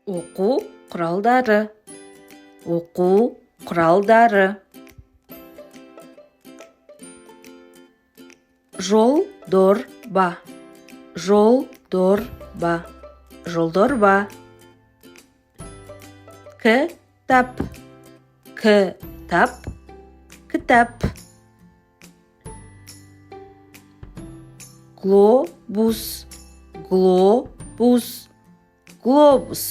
Оқу құралдары, оқу құралдары. Жолдорба, жолдорба, жолдорба. Кітап, кітап, кітап. Глобус, глобус, глобус.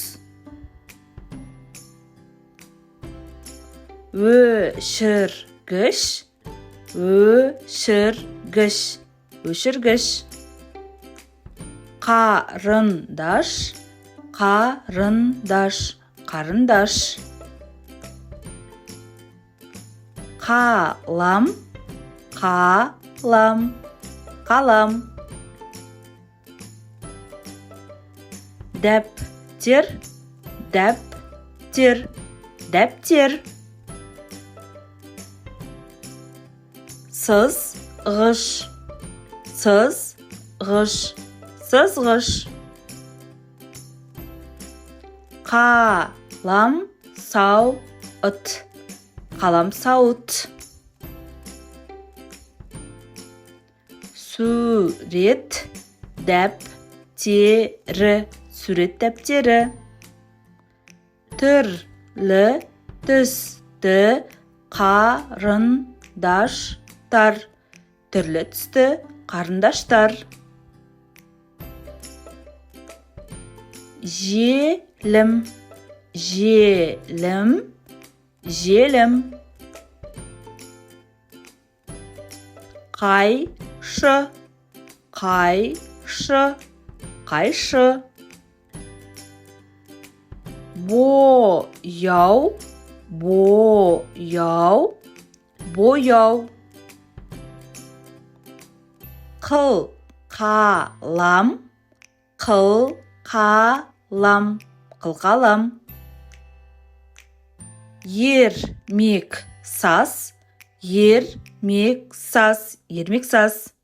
Өшіргіш, өшіргіш, өшіргіш. Қарындаш, қарындаш, қарындаш. Қалам, қалам, қалам. Дәптер, дәптер, дәптер. Сызғыш, сызғыш, сызғыш. Қалам сауыт, қалам сауыт. Сурет дәптері, сурет дәптері. Түрлі түсті қарындаштар, түрлі түсті қарындаштар. Желім, желім, желім. Қайшы, қайшы, қайшы. Бояу, бояу, бояу. Қыл қалам, қыл қалам, қылқалам. Ермек саз, ермек саз, ермек саз.